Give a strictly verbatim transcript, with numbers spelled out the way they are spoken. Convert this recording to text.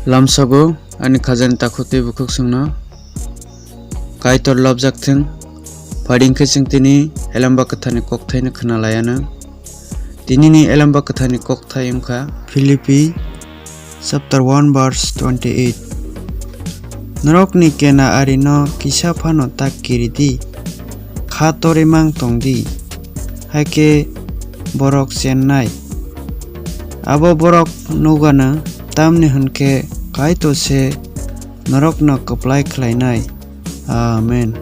Lamsogo ani khajani takhuk tei bukhuk chwngno Kaitor lobjak thung. Phai di hwnkhe chwng tini Elembak Kwtharni kokthaino khna lai anw. Tinini Elembak Kwtharni kokthai wngkha Philippi chapter one verse twenty-eight. Norokni kena arino kisa phano ta kiri di, kha torwi mang tong di, hai khe borok chennai. Abo borok nuganw, tamni hwnkhe Kaitor se norokno kwplai khlainai. Amen.